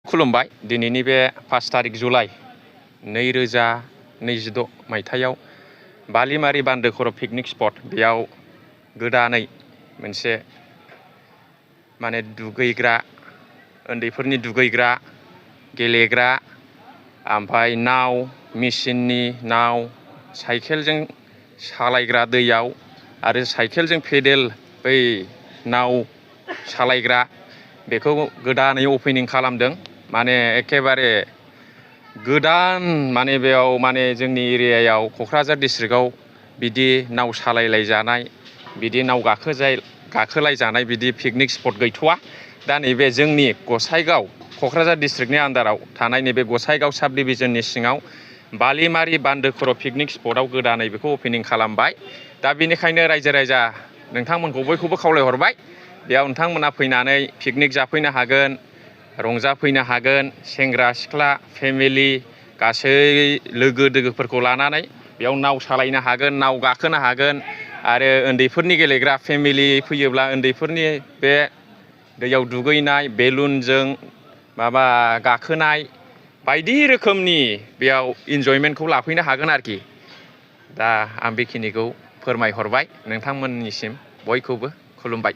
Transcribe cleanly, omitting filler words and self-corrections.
खुलुमबाय दिनैनि बे 5 तारिख जुलाइ 2026 मायथाइयाव बालिमारि बान्दो खर' पिकनिक स्पट बेयाव गोदानै मोनसे माने दुगैग्रा उन्दैफोरनि दुगैग्रा गेलेग्रा ओमफ्राय नाव मेचिननि नाव साइकेलजों सालायग्रा दैयाव आरो साइकेलजों पेडेल बै नाव सालायग्रा बेखौ गोदानै अपेनिं खालामदों माने एखेबारे गोदान माने बेयाव माने जोंनि एरियायाव क'क्राझार डिस्ट्रिक्टआव बिदि नाव सालायलाय जानाय बिदि नाव गाखोलाय जानाय बिदि पिकनिक स्पट गैथ'वा दा नैबे जोंनि गसाइगाव क'क्राझार डिस्ट्रिक्टनि आन्दाराव थानाय नैबे गसाइगाव साब डिभिजननि सिङाव बालिमारि बान्दो खर' पिकनिक स्पटआव गोदानै बेखौ अपेनिं खालामबाय दा बेनिखायनो रायजो राजा नोंथांमोनखौ बयखौबो खावलायहरबाय बेयाव नोंथांमोना फैनानै पिकनिक जाफैनो हागोन रंजाफैनो हागोन सेंग्रा सिख्ला फेमिलि गासै लोगो दोगोफोरखौ लानानै बेयाव नाव सालायनो हागोन नाव गाखोनो हागोन आरो उन्दैफोरनि गेलेग्रा फेमिलि फैयोब्ला उन्दैफोरनि बे दैयाव दुगैनाय बेलुनजों माबा गाखोनाय बायदि रोखोमनि बेयाव इन्जयमेन्टखौ लाफैनो हागोन आरोखि दा आं बेखिनिखौ फोरमायहरबाय नोंथांमोननिसिम बयखौबो खुलुमबाय।